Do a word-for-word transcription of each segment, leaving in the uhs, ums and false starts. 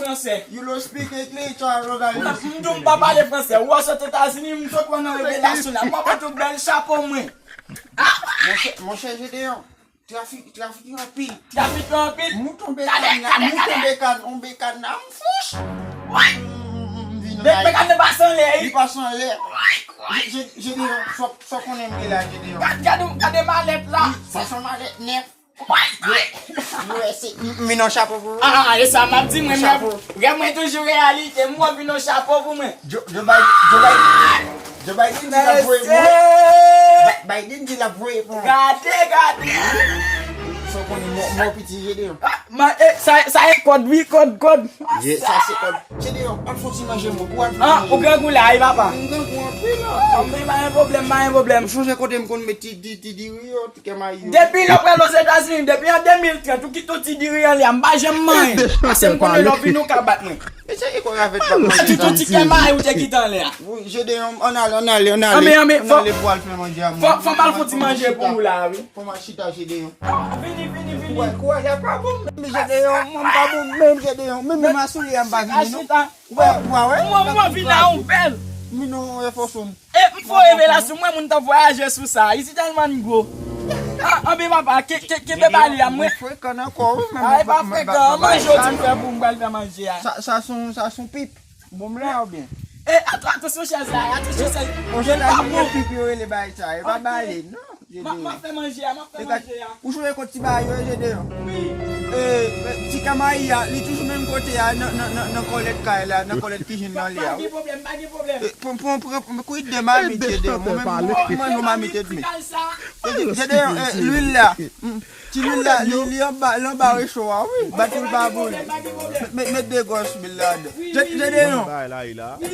fransè. You don't speak English, Charles. M di w m pa pale fransè. Ou wè sot Etazini, m sot wè nan revelasyon la. M wè tout bèl chapo mwen. Monchè, monchè Gedeon, trafik, trafik yo anpil. Trafik yo anpil. Mouton bekann la, mouton bekann, on bekann la, m fouch. Bekann nan pase anlè, li pase anlè. Gedeon, sa w konnen m gen la, Gedeon. Gade, gade malèt la. Sa se yon malèt nèf. Yo, yo, se, m vin nan chapo pou ou. Ah, e sa m ap di mwen, men rèv mwen toujou reyalite. M wè vin nan chapo pou mwen. Joe Biden, Joe Biden, Joe Biden di l ap voye pou mwen. Biden di l ap voye pou mwen. Gade, gade. Sa w konnen, mò piti Gedeon. Sa e kòd, wi, kòd, kòd. Sa se kòd. Gedeon, al fon ti manje mwen pou al fon ti manje. Ah, ou grangou la, wi papa. M grangou anpil la. Anpil, pa gen pwoblèm, pa gen pwoblèm. Ou sonje kote m konn met ti, ti, ti diri yo, ti kè mayi yo. Depi lè w pral Ozetazini, depi an de mil trant, ou kite yon ti diri anlè a, m pa janm manyen. Paske m konnen lè w vini, ou ka bat mwen. E se ekò ravèt pa manje. Tout yon ti kè mayi ou te kite anlè a. Wi, Gedeon, ann ale, ann ale, ann ale. Ann ale pou al fè manje a mwen. Fò m al fon ti manje pou ou la, wi. Fò m al chita, Gedeon. Vini, vini, vini. Kouraj, kouraj, la pa bon menm, Gedeon. Mwen pa bon menm, Gedeon. Menm, menm a soulye a m pa vini, non. Ou wè, ou wè, ou wè. Mwen, mwen vin a yon bèl. Vin non, efò sou m. E m fò revelasyon, mwen moun t ap vwayaje sou sa. Isi tèlman gwo. Ah, anben papa, ke, ke, kenbe bali a mwen. Mwen frekan ankò, wi, men. Ay, pa frekan, manje w di m fè pou m pral fè manje a. Sa, sa se yon, sa se yon pip. Bon, m la oubyen? E, atansyon chèz la, atansyon chèz. Yon chèz la, yon pip yo rele bagay sa, e pa bali, non. M ap fè manje a, m ap fè manje a. Ou sonje kot ti bagay yo ye, Gedeon? Wi. E, ti kè mayi a, li toujou menm kote a, nan, nan, nan, nan kòlèt kay la, nan kòlèt kizin nan li a. Pa gen pwoblèm, pa gen pwoblèm. E, pran, pran, pran, pran, kwit de mamit, Gedeon. Mwen menm, mwen, mwen, yon mamit edmi. Gedeon, e, lwil la. Ti lwil la, li, li anba, li anba recho a, wi. Bat pou l pa boule. Met, met de gòs lwil ladan. Gedeon.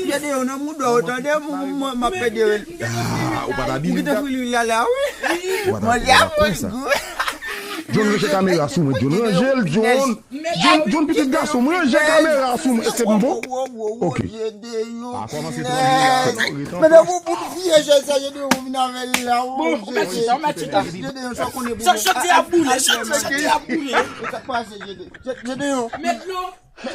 Gedeon, nan mouda w, tande, m, m, m ap pede. Ah, ou pa t abime. Ou kite fri lwil la la, wi. Manje a fre gou. John, ranje kamera sou mwen, John. Ranje l, John. John, John, pitit gason, mwen ranje kamera sou mwen. Èske m bon? Ok. Ah, kòmanse twò byen la, non, ret ankò. Men nan pou, pou vye jèn sa, Gedeon, ou vin avè l la, o. Bon, ou mèt chita, ou mèt chita. Gedeon, sa w konnen pou mwen. Chòt, chòt, chòt, chòt, chòt, chòt, chòt. Sa k pase, Gedeon? Gedeon. Met dlo.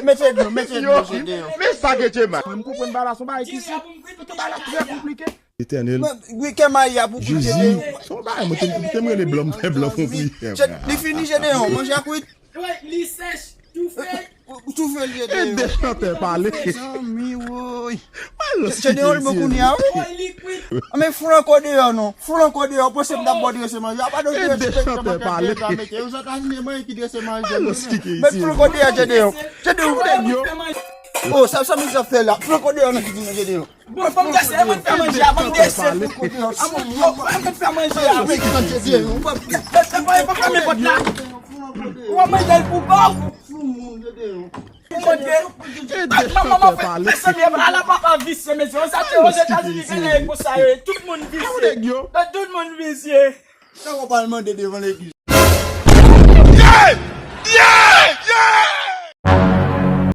Mete dlo, mete dlo, Gedeon. Men sa ke Djema. M konprann bagay la, se yon bagay ki senp. Bagay la trè konplike. Etènèl. Wi, kè mayi a pou goute. Jezi. Se yon bagay, mwen te, te m rele blan, m fè blan fon priyè. Li fini, Gedeon, manje a kwit. Wi, li sèch, toufe. Toufe l, Gedeon. E de chantè pale. Zanmi, woy. Gedeon, l bon kounye a, wi. Anben, fout l ankò deyò, non. Fout l ankò deyò, panse m t ap ba w drese manje. Apa nou drese manje, manje, manje, manje. Yo, sa ta vin manje ki drese manje. Met fout l ankò deyò, Gedeon. Gedeon, ou tèt yo. Oh, sa, sa mizè ap fè la. Fout l ankò deyò nan kizin nan, Gedeon. Bon, fò m dese, mwen fè manje a, fò m dese. An mwen, mwen, mwen fè manje a, wi. Mwen fè, fè, fè, fè, fèmen pòt la. Ou ap manje l pou kò w. Ou mande. Manman, manman, mezanmi, ala papa visye, mezanmi. Sa te Ozetazini, genyen konsa yo ye. Tout moun visye. Tout moun visye. Sa w pral mande devan legliz?